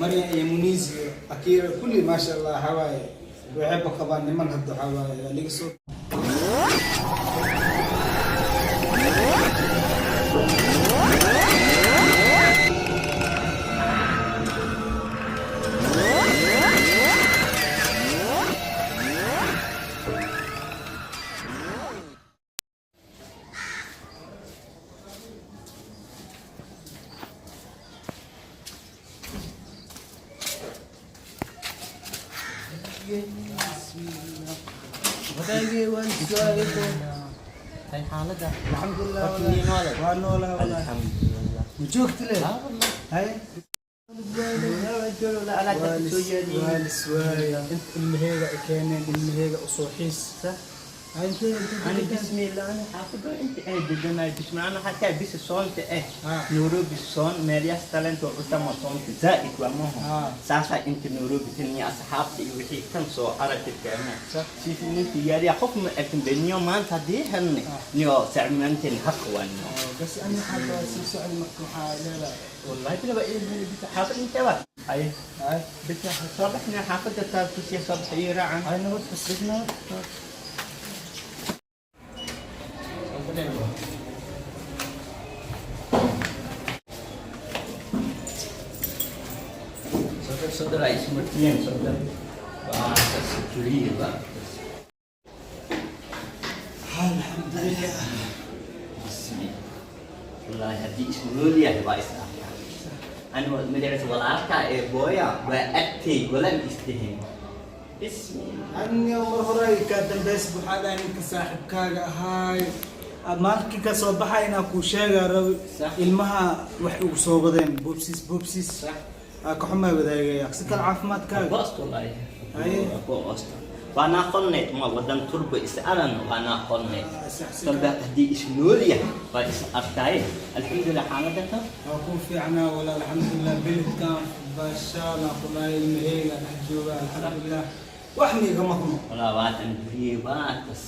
Maryam iyo Muniis iyo Akira kulli, maasha Allah, waxaa waaye waxayba qabaan niman. Hadda waxaa waaye waa liga soo Wadaagay waan su'aalo. Hay xaaladda? Alxamdulilah. Horta noole. Waa noolaha walahi. Alxamdulilah. Ma joogti le? Haa, wallah. Hay. Waalis waaya inta ilmaheega ay keeneen, ilmaheega usoo xiis. Hay, intee أنا بسم الله، أنا حافظ أنت إيه دنا بسم الله، أنا حتى بس صونت إيه. نوروبي صون مارياس تالنت وأسامة صونت زائد ومهم. ساسا أنت نوروبي تني أصحابتي وحي كم سو أردت كمان. سيف أنت يا ريا خوف من أكن بنيو ما أنت دي هني. نيو سعمنتين حق وانو. Bas ani xagga sii socda marka waxaa leedahay. والله بلا بقى حافظ أنت بقى. أي. Hay. بس صبحنا حافظ تاسوسيا صبح يرعى. Hay, nabad bas nabad. Saudara ismurtiyen saudara. Bahasa security bahasa. Alxamdulilah. Bismi. Wallahi haddii ismu nool yahay waa is arkaa. Ani waa magaciisa walaalkaa ee booya waa agtay walaan isdihin. Bismi. Aniga mar hore kaa dambeys waxaa dhahay ninka saaxiibkaaga ahaay maalinkii ka soo baxay inaa kuu sheegaa rabi. Ilmaha wax ugu soo wadeen boobsiis boobsiis. Aa ka xumaa wadaagaya si kale caafimaadkaaga. Boost wallahi. Haye. Boost. Waa naaqoneyd ma wadan turbo is aran waa naaqoneyd. Sax, si Talba haddii is nool yahay waa is arkaaye. Alxamdulillah, xaaladaka. Waa kuu fiicnaa walaal, alxamdulilah. Beledkan baashaala kulahay, ilmaheyga dhex jooga, alxamdulilah, wax niigama huno. Walaa waatan guriyey waatas.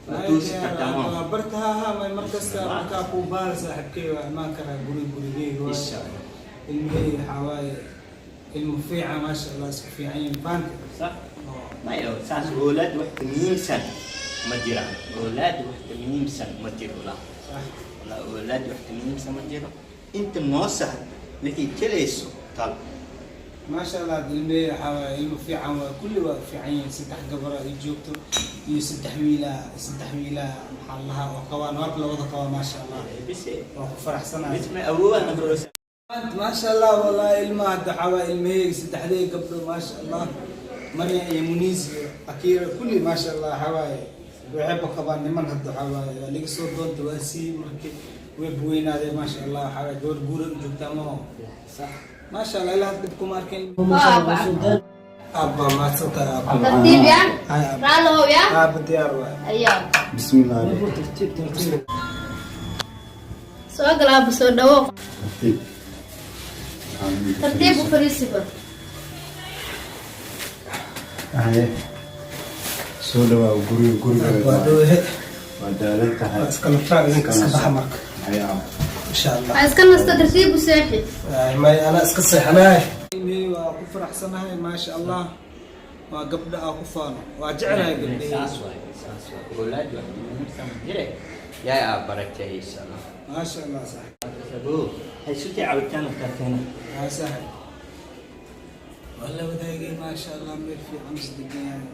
Waa toosi kartaa ma. Barta ha may markasta markaa kuu baar saaxiibkey waa imaan karaa guri gurigeyga waaye. Insha Allah. Ilmaheyga waxaa waaye ilmo fiican, maasha Allah, isku fiican yihiin faanta. Sax. Mayo saas oolaad wax ka muhiimsan ma jiraan, oolaad wax ka muhiimsan ma jiro la. Walaa oolaad wax ka muhiimsan ma jiro, inta noo sahay wixii kelayso tal. Maasha Allah, ilmaheyga waxaa waaye ilmo fiican waa kulli, waa fiican yihiin. Saddex gabara ay joogto iyo saddex wiila, saddex wiila maxaa lahaa oo qabaan waa la wada qabaa, maasha Allah. Bise. Waa ku faraxsanahay. Bisma awowana barosa. Maasha Allah, wallahi ilmaha hadda waxaa waaye ilmaheyga saddexdey gabdho, maasha Allah, Maryam iyo Muniis iyo Akira kulli, maasha Allah, waxaa waaye waxayba qabaan niman. Hadda waxaa waaye waa liga soo doonta, waa sii markii way buweynaadeen, maasha Allah. Waxaa waaye gabar guura u joogtaa maho. Sax. Maasha Allah, ilaa hadda dhib kuma arkin. Aabba, mahadsantahay aabba. Tartiib ya. Hay aabba. Raallow ya. Aabba diyaar waay. Ayaa. Bismillah. Tartiib tartiib. Soo gal aabba, soo dhawow. Tartiib. Tartiib u fariisiba. Haye. Soo dhawaa guriga guriga. Waa dhawehe. Waa daalan tahay. Waa iska naftaa, idinka iska baxa marka. Haye aabba. Insha Allah. Waxaa iska nasta, tartiib u seexi. May, anaa iska seexanahay. Waa ku faraxsanahay, maasha Allah, waa gabdha aa ku faano, waa jecelahay gabdhaheyga. Saas waay, saas waay, oolaad wax ka muhiimsan ma jire, yaa aa barakeeyay insha Allah. Maasha Allah, saaxib. Abo haysutii cabitaan karteena. Haa saaxib, waa la wadaagay, maasha Allah, meel fiican is degan yahay.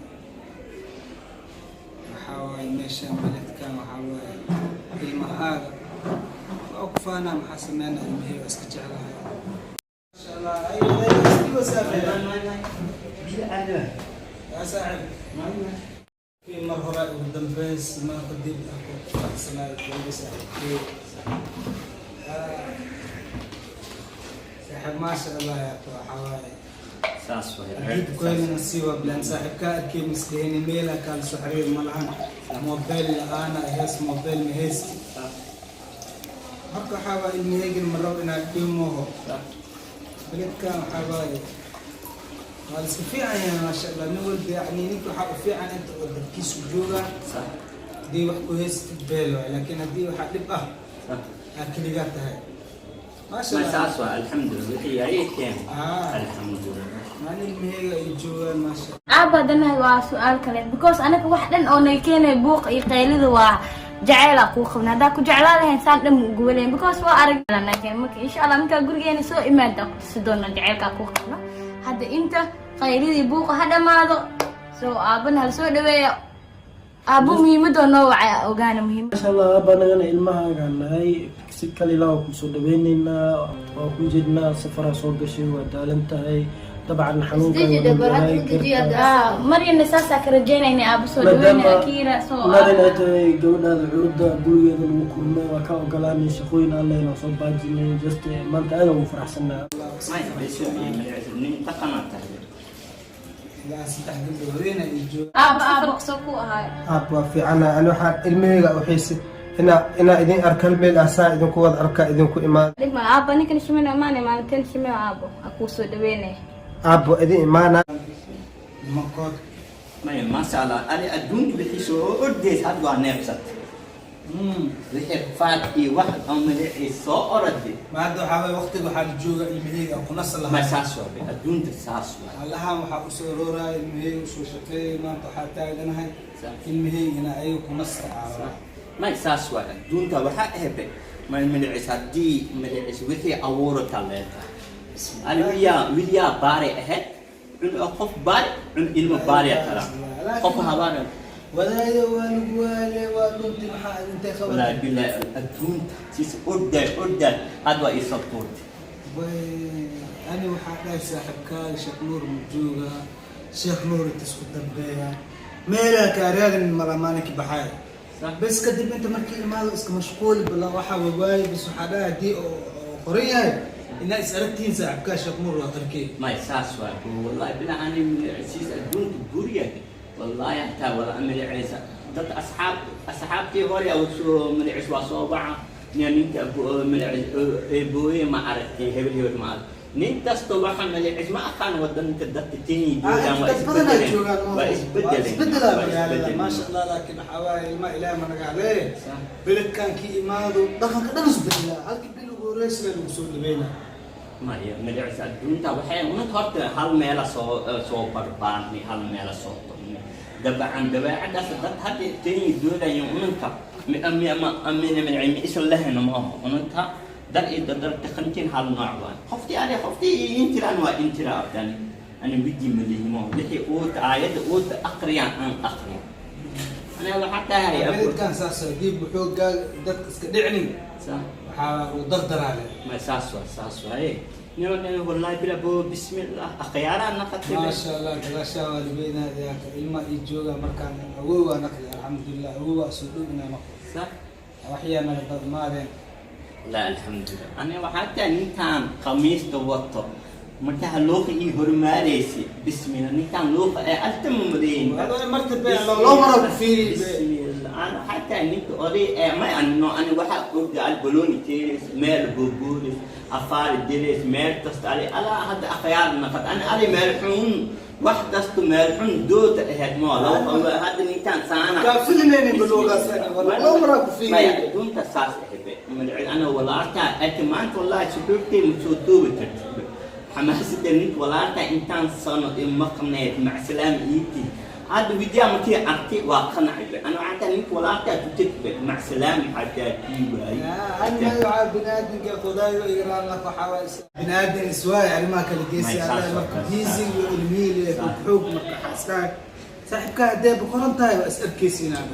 Waxaa waaye meeshaan beledkan waxaa waaye ilmahaaga waa ku faanaa. Maxaa sameynaa, ilmaheyga waa iska jeclahay, maasha Allah. Ay ay istiwa saaxib. Biyo aada. Yaa saaxib, kii mar hore ugu dambeys maanta dib ah ku faraxsanaay guriga saaxiibkey. Saaxiib, maasha Allah, yaa waxaa waaye Saas waay. Hadii dukaanina nasiiba bilan saaxiibkaa arkay miskaheni meela kaala soo xiriir ma lahan, mobile la-aana hees, mobile ma haysti. Marka waxaa waaye ilmaheygin ma rabo inaad dhimoho. Beledkan waxaa waaye waa la iska fiican yahay, maasha Allah. Nin walba yacni ninka waxaa u fiican inta oo dadkiisu joogaa. Haddii wax ku haystid beel waay, laakiin haddii waxaa dhib ah aa keligaa tahay. Maasha Ma Allah. Saas waa, alxamdulillah, wixii yareeteen. Ah. Alxamdulillah. Maalin ilmaheyga ay joogaan, maasha. Aaba, haddana waa su-aal kale, because anaga wax dhan oo naga keenay buuq iyo qaylida waa jaceyla kuu qabna. Haddaa ku jeclaa lahayn, saan dhan ma ugu walayn, because waa arag. Marka insha Allah markaa gurigeena soo imaada ku tusi doona jaceylkaa kuu qabno. Hadda inta qaylidii buuqa ha dhammaado, soo aabana hala soo dhaweeya. Aabo, muhiimadoo noo wacay ogaana muhiim. Maasha Allah, aaba, anagana ilmahaagaan nahay, si kale ilaa waa kusoo dhaweyneynaa, waa ku jeednaa. Safaraa soo gashay, waa daalan tahay dabcan, xanuunka. Maryana saasaa ka rajeynayna aabo soo dhaweynay Akiira soo. Marin ay tahay gabadhaada curudda, gurigeeda lagu kulmay, waa ka ogolaanay. Shaqooyin alle inaan soo baajinay, just maanta aad ugu faraxsanaa. Nin dhaqanaa tahay. Ilaa saddex gabdho haween ay joogaan. Aaba, aabo soo ku ahaay. Aab, waa fiicana. Ani waxaan ilmaheyga uxiisay inaa idin arka hal meel ah, saa idinku wada arka, idinku imaada. Dhig ma aaba, ninkan shimina imaanay maalinteen shimina, aabo a kuu soo dhaweynay. Aab, waa idin imaana. Nimankood. Maya, maasha Allah, ali adduunka wixii soo ordays had waa neefsat, wixii faad iyo wax oo magacii soo orday. Ma hadda waxaa waye waqtiga waxaa la jooga ilmaheyga aan ku nasan Ma lahaa. Saas waa adduunta, saas waa. Allahan waxaa usoo arooraya ilmaheyga usoo shaqeeyay, maanta waxaa taaganahay ilmaheyga ayaga ku nasta. May, saas waa adduunka. Waxaa ahbe may magaciis haddii magaciis wixii abuurata leedahay. Ali wilyaa wilyaa baari ahayd cun qof baari cun ilmo baariya kala qof habaar. Wadaayo waa lagu waale, waa dhunti, maxaa intay Walaa qabatay? Bilaa adduunta siis orday orday, had waa isoo tuurtay. Way, ani waxaa dhahay saaxiibkaaga Sheekh Nuur ma jooga? Sheekh Nuur inta isku dambeeya meelaa kaa raadin mala maalinkii baxaay. Bas kadib inta markii imaado iska mashquuli bala waxaa wawaaye. Bas waxaa dhahay haddii oo qoran yahay inaa is aragtihiin saaxiibkaa Sheekh Nuur waa arkay. May, saas waa, wallahi bilaa ani siis adduunka guriga, wallahi hataa wala magaciisa dad asxaab asxaabtii hore oo soo magaciis waa soo baxa ninka magaciis eebooye, ma aragtay hebel hebel, ma aragtay nin kasto waxa magaciis ma aqaan. Wadanka dadka Kenya joogaan waa dad badanaa isbedeleen. Joogaan. Waa isbedeleen. Isbedelaa waa magaalada. isbedeleen. Maasha Allah, laakiin waxaa waaye ilma ilaah ma naga halee. Beledkan kii imaado dhaqanka dhan isbedelaa, halkii bil ugu horeysa lagu soo dhaweynaa. Maya, magaciisa adduunta waxay unad horta hal meela soo soo barbaarnay, hal meela soo turnay. Dabcan dabeecadaas dad hadda Kenya doonaya unanka mi isla lahayno maaha. Unanka dar iyo dadar dhaqantiin hal nooc waa. Qoftii ani qoftii intiraan waa intiraa abdani ani wiji malihimo wixii uurta aayadda uurta aqriyaan aan aqriyo aniga waxaa tahay. Beledkan saas haddii buxoogaaga dadka iska dhicnin, waxaa uu dardaraa leh. Ma saas waa, saas waaye. Niman wallahi bila bo bismillah akhyaaraan naqatay. Maasha Allah, gadaashaa waa laweynaayaa, ilma ii jooga markaan awowaa naqli, alxamdulilah, awowaa soo dhow inaa naqlo. Waxyaa naga badmaadeen. La, alxamdulilah, aniga waxaa tahay ninkaan khamiista wato markaa luuqa ii hormaaraysa, bismillah, ninkaan luuqa ee altama madayn. Marta be loo maro ku fiiri. Bismillah, ana waxaa tahay ninka oday ee may anno ani waxaa ogda al balooni teeres meel boobooris afaari direys meel kasta ali alaa hadda akhyaar naqad ani ali meel xun wax kasto meel xun doota ahayd moo loo hadda ninkaan saana. Kaafilinaynin baloogaas loo maraa ku fiiri. Maya, adduunka saas ahayd ana walaalkaa ati maanta wallahi suxuurtay ma soo toobi kartid xamaasada ninka walaalkaa intaan sano imaqneed macsalaam iiti hadda widiyaa markii arki waa qanacay ana waxaan tahay ninka walaalkaa tutid macsalaam xataa kii waayey. Ani waxaa biniaadamka qodaayo igraan laf waxaa waay biniaadan iswaay arrimaha kala geesi May saas alla marka waa, biisi iyo ilmihiile xoog marka xaaskaag saaxiibkaa haddee boqoran tahay waa is arkeysiinaa.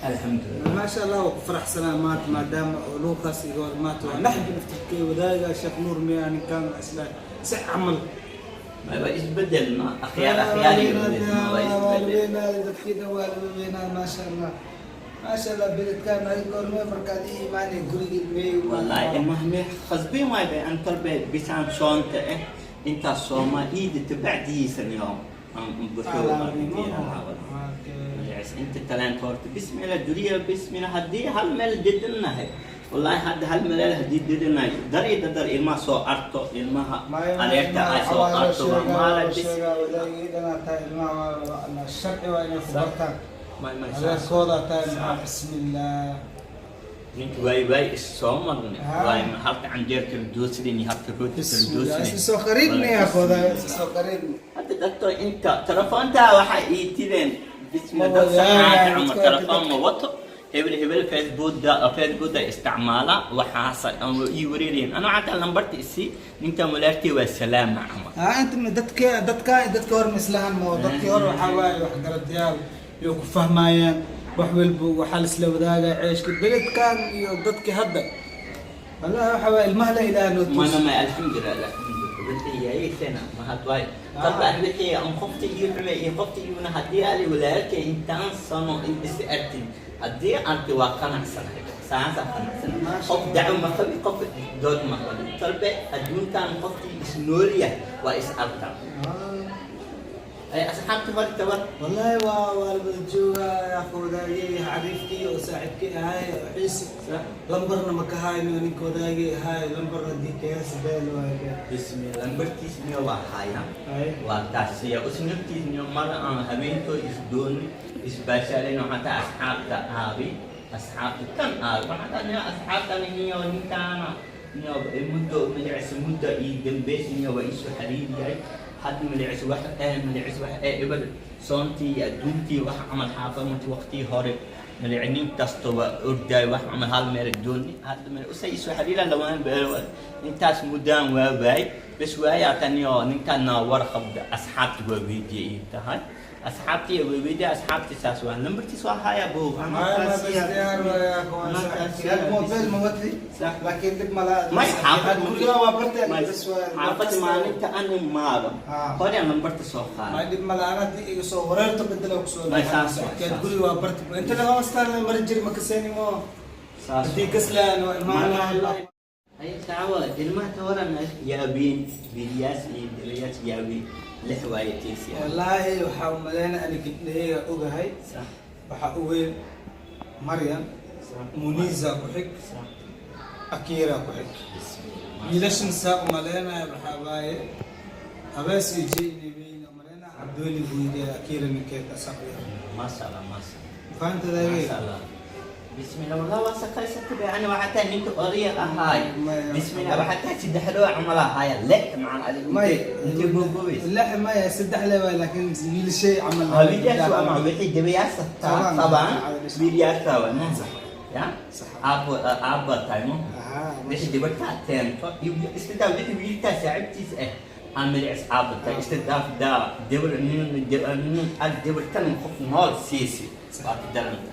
Alxamdulilah. Maasha Allah, waa ku faraxsanaa maanta maadaama oo luuqaas iga hor maanta waa naxbi naftirkay wadaaga Sheekh Nuur miyaa ninkaan isla si camal. Waa isbedel ma akhyaar akhyaari waa isbedel. Dadkii dhan waa laga weynaa, maasha Allah, maasha Allah. Beledkaan ay goormee markaad ii imaanay guriga ilmey? Wallahi ilmaha mee khasbin waay bay an talbe bisaan soonta eh intaas sooma iida tabacdiisa yoom aan buxoo. Inta kaleen horta bismillah duriya bismillah haddii hal meel dedinahay, wallahi hadda hal meel haddii dedinahay dar iyo dadar ilmaha soo arto, ilmaha adeerta ay soo arto waa maala bis. Sharci waa inay ku bartaan May may saas. Adeerkooda tahay maxaa, bismillah. Ninka waay waay is soo marnay. Ah. Waay halka canjeerka la doosinayn iyo halka rootiga la doosinayn. Soo qariibni akooda, soo qariibni. Hadda dadka inta telefoonta waxay ii tireen bismi Ma dad wadaagaan, saxaada ama dadka- telefoon ma wato, hebel hebel Facebookda isticmaala, waxaas aan ii wareerayeen. Anaa xataa lambarta isii ninkan walaalkay waa salaama camal. Inta dadka hore mislahan ma dadkii hore waxaa waaye wax garadayaal iyo ku fahmayaan wax walba, waxaa la isla wadaagaa ceeshka beledkan iyo dadkii hadda. Wallahi waxaa waaye ilmaha la ilaah noo mana tuus. Ma alxamdulilah, alxamdulilah, wixii yaayaysan mahad waay. Dabcan wixii aan qofta iyo xume iyo qofta iyuna haddii ali walaalkay intaan sano in is arkin, haddii arki waa qanacsanahay, saasa qanacsanahay. Qof dacwo ma qabi, qof dood ma qabi. Talbe adduunkan qofkii is nool yahay waa is arkaa. Ay asxaabta hore tabar. Wallahi waa la wada joogaa yaa wadaagay, xariifkii oo saaxiibkii ahay oo xiisi lambarna ma ka hayno, ninka wadaagay ahay lambar haddii kayaas beel waaye. Bismillah, lambartiis niyo waa haya. Ay. Waa taasiya usnaftiis niyo mar aan habeenkoo isdooni isbaashaaleen, xataa asxaabta aabi asxaabta kan aabi waxaa niyo asxaabtan niyo ninkaana niyo muddo magacisa muddo ii dambeys niyo waa iisoo xariiriyahay. Hadda magacis wax magacis wax ibal soontii iyo adduuntii wax camal xaafad marti waqtii hore magaci nin kasta waa ordaay wax camal hal meel dooni. Hadda meel usay iisoo xariiraan lawaan beel intaas muddaan waa waay bas waayaa taniyo ninkan warqabda asxaabta waa weydiiyay ii tahay, asxaabtii waa weydiiyay, asxaabtii saas waa lambartiis waa haya buu. ما بس diyaar waaye yaa mobile ma wadi, laakiin dib ma laha. May xaafad guriga waa barteen may bas waa xaafad maalinta aan imaado Ah. hore aan lambarta soo ma qaado. Dhib ma laha, haddii iga soo wareerto bedela kusoo. May saas waay, keed saas. Guriga waa barti inta laga hostaan mari jiri ma kaseeni mo Saas. Haddii kaslaan waa imaan. Ay saawa ilmaha tawaran yaabiin bilyaas iyo bilyaas yaabiin lix waaye tiisiya. Wallaahi waxaa umaleyna ani gabdhaheyga ogahay. Sax. Waxaa u weyn Maryam, Muniza ku xig, Akira ku xig. Wiilashan saa umaleynaya waxaa waaye Abees iyo Jeyni weyn umaleynaya, Cabdiweli guude, Akira ninkeeda saqiir. Maasha Allah, maasha Allah. Fahantaday? Maasha Allah, bismillah, wallah waa shaqaysatay bay. Ani waxaa tahay ninka odaya ahaay. Maya. Bismillah, waxaa tahay saddexdoo camal ahaaya lix macal adiga. May. Intee googoobaysa? Lix maya, saddex le waay, laakiin wiilashay camal. Wiilyaashu ama wixii dabayaasha Qabaan. Qabaan wiilyaasha waa ma ya Sax. Aabbo aabba tahay mo Ahaa. wixii gabartaa teento iyo iska daa wixii wiilkaa saaxiibtiis ah aan magacis aabba tahay iska daaf daa gabar nin nin ad gabartan qof nool siisi waa ka daranta.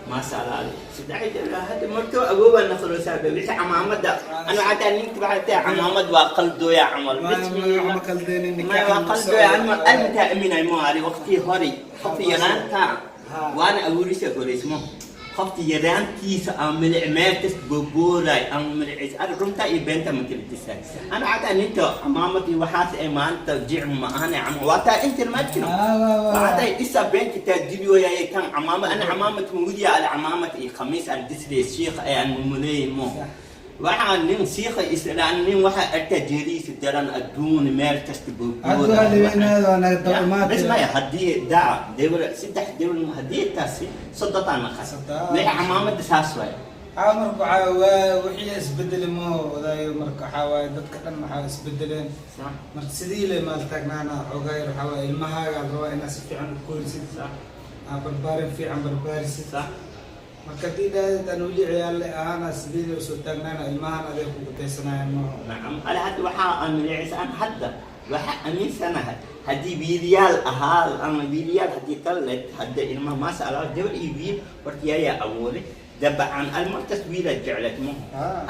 Maasha Allah, saddex gabar hadda markuu awoobaa naqlo saabe wixii camaamada ana xataa ninka waxaa tahay camaamad waa qaldooya camal. Ma ma qaldeenin. ما قلدويا أنا أنت أمين ما علي وقتي هوري خف يرانتا وأنا أوريسا أوريس ما خفت يرانتيس أعمل عمالتس ببولاي أعمل عيس أنا رمتا إبنتا من كل تسال أنا عاد أن أنت أمامتي وحاس إيمان ترجع ما أنا عم واتا أنت ما تشنو وعاد إسا بنت تجيبي ويا كان عمامة أنا عمامة مودية على عمامة خميس على دسلي الشيخ يعني مولي مو waxaa nin siiqa islaan nin waxa arka jeeriisa daran adduun meel kasta Hadda waa liweynaada, waa naga daba imaatay. Bas maya haddii daa dewla saddex dewla haddii taasi sodotaan naqas Soddon. wixii camaamada saas waay. Haa, marka waxaa waaye wixii isbedeli ma wadaayo, marka waxaa waaye dadka dhan waxaa isbedeleen. Marka sidii le maal taagnaana xoogaa yar waxaa waaye ilmahaaga la rabaa inaad si fiican u korisid, aa barbaarin fiican barbaarisid. Marka haddii dhahdid aan weli ciyaalle ahaana sidii le usoo taagnaana ilmahan aday kugu daysanayaan maaha. Nacam, ala hadda waxaa aan milicsan hadda waxaa aaminsanahay haddii wiilyaal ahaa ama wiilyaal haddii kale hadda ilmaha maasha Allah gabar iyo wiil horta yaayaa awooday dabcan almarkas wiilaa jeclad maho.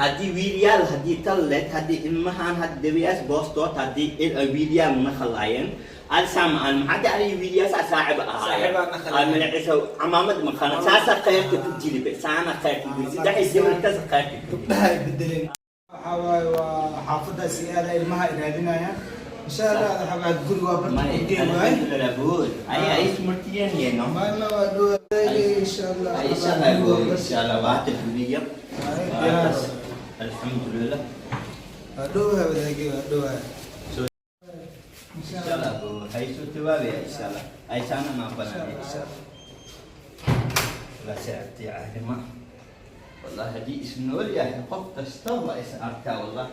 Haddii wiilyaal haddii tallet haddii ilmahan hadda dabayaas boostood haddii wiilyaal naqalaayeen alsaam aan maxaa ali wiilyaasa saaxib ahaayeen. Saaxiibaa naqalaayeen. Milicisa camaamad maqana saasa khayrka ku jilibe saana khayrka ku jilibe saddex gabarkaas khayrka ku jilibe. Gabdhaha ay bedeleen waxaa waaye waa xaafadaas iyo aada ilmaha ay raadinayaan insha Allah. Waxaa waaye guriga waa barta May, ku geey waaye. alhamdulillah, good. Ay, ay, ismartiyan yeno. Maana waa dhowaaday insha Allah. Ay, inshallah, good. Inshallah, waa tadwiya. Ay, diyaar. Alhamdulillah. Waa dhowaa wadaagay, waa dhowaa insha Allah. Inshallah, good. Ay, soo tawaabaya, inshallah. Ay, saana ma banaan, inshallah. La sacabti caadima. Wallahi haddii is nool yahay, qof kasta waa is arkaa, wallahi.